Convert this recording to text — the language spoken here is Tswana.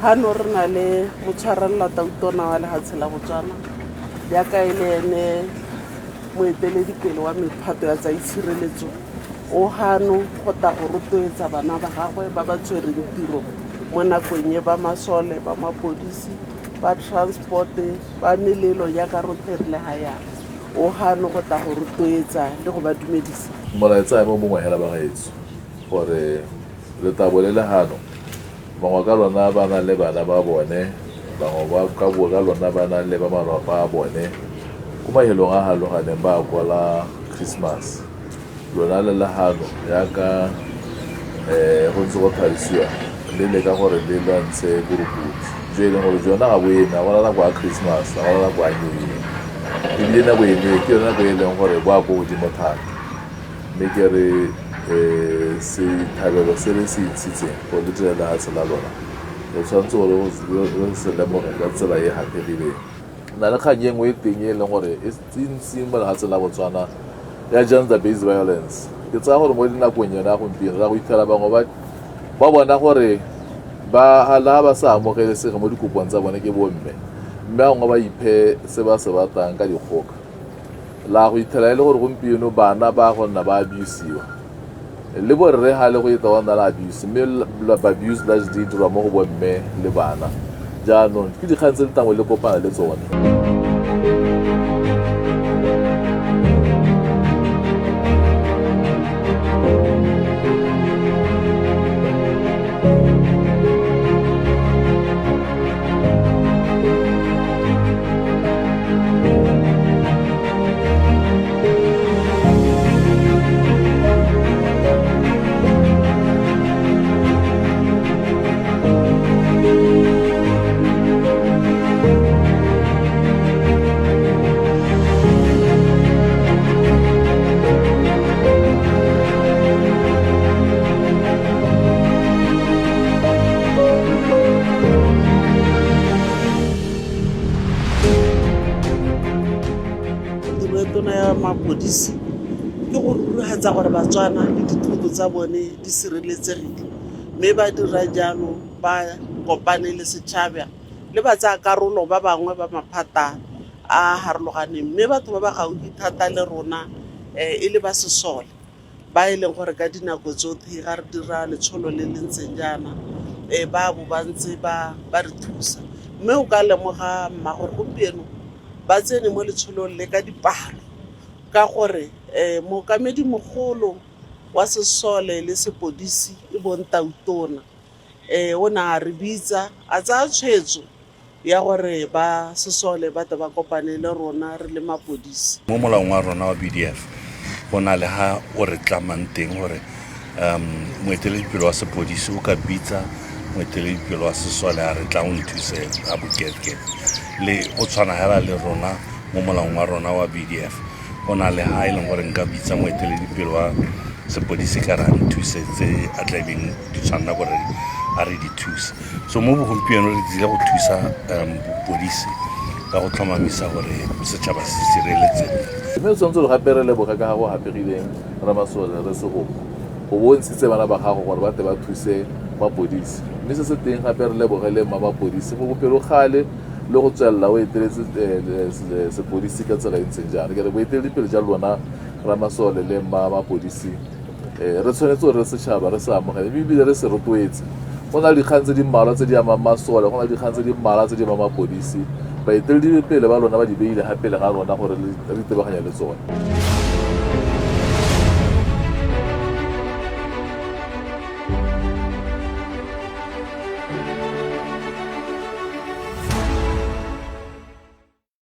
Hano re na le motshwarelela tautona wa lehatshe la Botswana, jaaka e le ene moeteledipele wa mephato ya tsa itshireletso. O hano go tla go rotloetsa bana ba gagwe ba ba tshwereng tiro mo nakong e, ba masole, ba mapodisi, ba transport, ba melelo, jaaka rotlhe re le ga yana. O hano go tla go rotloetsa le go ba dumedisa. Molaetsa mo mongwe hela bagaetsho gore letabo le le hano, bangwe ka lona ba na le bana ba bone, bangwe ba ka bo ka lona ba na le ba malapa a bone ko mahelong a haloganeng ba kola Christmas. Lona le le hano yaka go ntse go tlhalosiwa le leka gore le lwantshe borukutlhi jo e leng gore jona ga bo eme, ga gona nako ya Christmas, ga gona nako ya New Year, ebile nako eno ke yone nako e leng gore bo a ko godimo thata. Mme ke re sethabelo se re se intshitseng gore le dire lehatshe la lona, re tshwanetse gore re se lemoge ka tsela e haphegileng. Na le kgang e nngwe e teng e leng gore e ntsi mo lehatsheng la Botswana ya gender based violence. Ke tsaya gore mo dinakong yone ya gompieno ra go ithela bangwe ba bona gore ba la ba sa amogelesege mo dikopong tsa bone ke bomme, mme bangwe ba iphe se ba se batlang ka dikgoka. La go ithela e le gore gompieno bana ba go nna ba abusiwa le borre ga le go eta go nna le abuse, mme abuse largely di dirwa mo go bomme le bana. Jaanong ke dikgang tse di tangwe le kopana le tsone. Tiro e tona ya mapodisi ke go rurifatsa gore Batswana le dithoto tsa bone di sireletsegile, mme ba dira jalo ba kopane le setšhaba le ba tsaya karolo ba bangwe ba maphata a harologaneng, mme batho ba ba gaufi thata le rona e le ba sesole, ba e leng gore ka dinako tsotlhe ga re dira letsholo le le ntseng jaana ba bo ba ntse ba re thusa. Mme o ka lemoga mma gore gompieno ba tsene mo letsholong le ka dipalo, ka gore mookamedi mogolo wa sesole le sepodisi e bong Tautona o ne a re bitsa a tsaya tshwetso ya gore ba sesole ba tle ba kopane le rona re le mapodisi. Mo molaong wa rona wa BDF go na le ha o re tlamang teng gore moeteledipele wa sepodisi o ka bitsa moeteledipele wa sesole a re tla o nthuse a bokete le go tshwana hela le rona mo molaong wa rona wa BDF go na le ha e leng gore nka bitsa moeteledipele wa sepodisi ka re a nthuse tse a tlabeng di tshwanela gore a re di thuse. So mo bogompieno re tsile go thusa bopodisi ka go tlhomamisa gore setšhaba se sireletsegile. Mme o tshwanetse gore gape re leboge ka ga go hapegileng Ramasole re Segokgo go bo o ntshitse bana ba gago gore ba tle ba thuse mapodisi. Mme se se teng gape re leboge le mma mapodisi go bopelokgale le go tswelela o eteletse sepodisi ka tsela e ntseng jaana. Ke re boeteledipele jwa lona Ramasole le mma mapodisi re tshwanetse gore re setšhaba re se amogele mme ebile re se rotloetse. Go na le dikgang tse di mmalwa tse di amang masole, go na le dikgang tse di mmalwa tse di amang mapodisi. Baeteledipele ba lona ba di beile ga pele ga rona gore re itebaganye le tsone.